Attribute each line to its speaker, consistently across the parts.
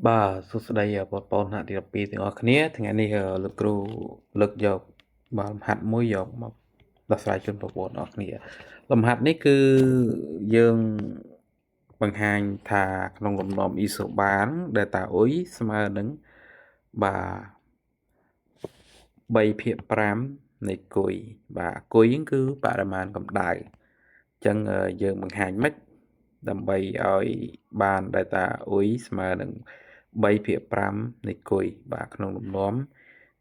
Speaker 1: បាទសួស្តីបងប្អូនថ្នាក់ទី12ទាំងអស់គ្នាថ្ងៃនេះលោកគ្រូលើកយកបាទលំហាត់មួយយកមកដោះស្រាយជូនបងប្អូនអរគ្នាលំហាត់នេះគឺយើងបង្ហាញថាក្នុងលំនាំអ៊ីសូបាន delta អ៊ុយស្មើនឹងបាទ3ភាគ5នៃគុយបាទគុយហ្នឹងគឺបរិមាណកម្ដៅអញ្ចឹងយើងបង្ហាញម៉េចដើម្បីឲ្យបាន delta អ៊ុយស្មើនឹង3ភាគ5នៃគុយបាទក្នុងលំនាំ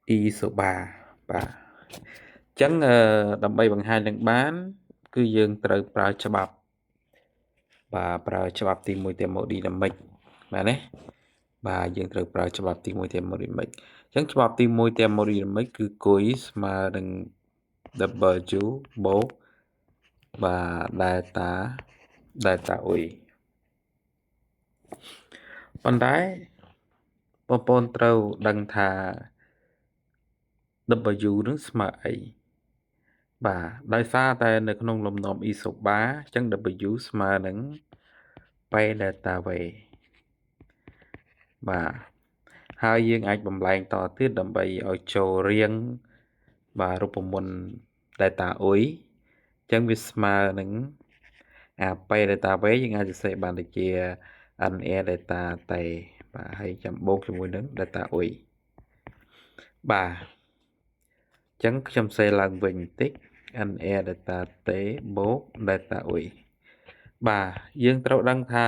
Speaker 1: អ៊ីសូបាបាទអញ្ចឹងដើម្បីបង្ហាញនឹងបាន គឺយើងត្រូវប្រើច្បាប់បាទប្រើច្បាប់ទី1 thermodynamic បាទណាបាទយើងត្រូវប្រើច្បាប់ទី1 thermodynamic អញ្ចឹងច្បាប់ទី1 thermodynamic គឺគុយស្មើនឹង W បូកបាទ delta អ៊ុយប៉ុន្តែបងប្អូនត្រូវដឹងថា W នឹងស្មើអីបាទដោយសារតែនៅក្នុងលំនាំអ៊ីសូបាអញ្ចឹង W ស្មើនឹង P delta V បាទហើយយើងអាចបំលែងតទៀតដើម្បីឲ្យចូលរៀងបាទរូបមន្ត delta អ៊ុយអញ្ចឹងវាស្មើនឹងអា P delta V យើងអាចសរសេរបានដូចជា NR delta T បាទហើយចាំបូកជាមួយនឹង delta អ៊ុយបាទអញ្ចឹងខ្ញុំសេឡើងវិញបន្តិច NR delta T បូក delta អ៊ុយបាទយើងត្រូវដឹងថា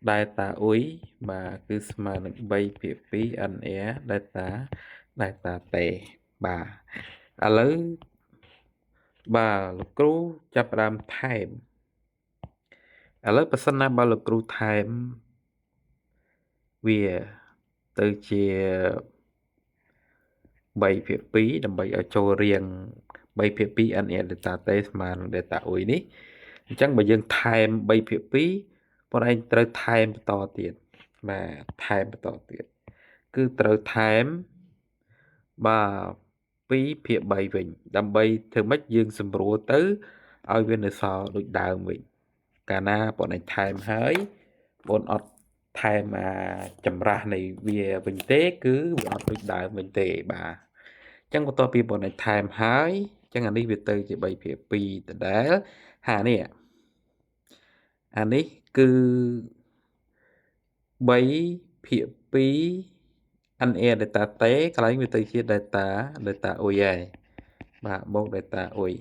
Speaker 1: delta អ៊ុយបាទគឺស្មើនឹង3ភាគ2 NR delta T បាទឥឡូវបាទលោកគ្រូចាប់ផ្ដើមថែមឥឡូវបើសិនណាបើលោកគ្រូថែមវាទៅជា3ភាគ2ដើម្បីឲ្យចូលរៀង3ភាគ2 NR delta T ស្មើនឹង delta អ៊ុយនេះអញ្ចឹងបើយើងថែម3ភាគ2បងឯងត្រូវថែមបន្តទៀតបាទថែមបន្តទៀតគឺត្រូវថែមបាទ2ភាគ3វិញដើម្បីធ្វើម៉េចយើងសម្រួលទៅឲ្យវានៅសល់ដូចដើមវិញកាលណាបងឯងថែមហើយបងអត់ថែមអាចម្រាស់នៃវាវិញទេគឺវាអត់ដូចដើមវិញទេបាទអញ្ចឹងបន្ទាប់ពីបងឯងថែមហើយអញ្ចឹងអានេះវាទៅជា3ភាគ2ដដែលហើយនេះអានេះគឺ3ភាគ2 NR delta T កន្លែងវាទៅជា delta អ៊ុយហើយបាទបូក delta អ៊ុយ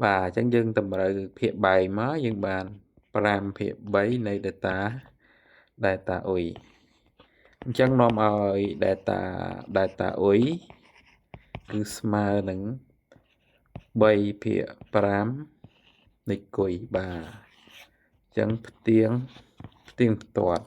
Speaker 1: បាទអញ្ចឹងយើងតម្រូវភាគបែងមកយើងបាន5ភាគ3នៃ delta អ៊ុយអញ្ចឹងនាំឲ្យ delta អ៊ុយគឺស្មើនឹង3ភាគ5នៃគុយបាទអញ្ចឹងផ្ទៀងផ្ទៀងផ្ទាត់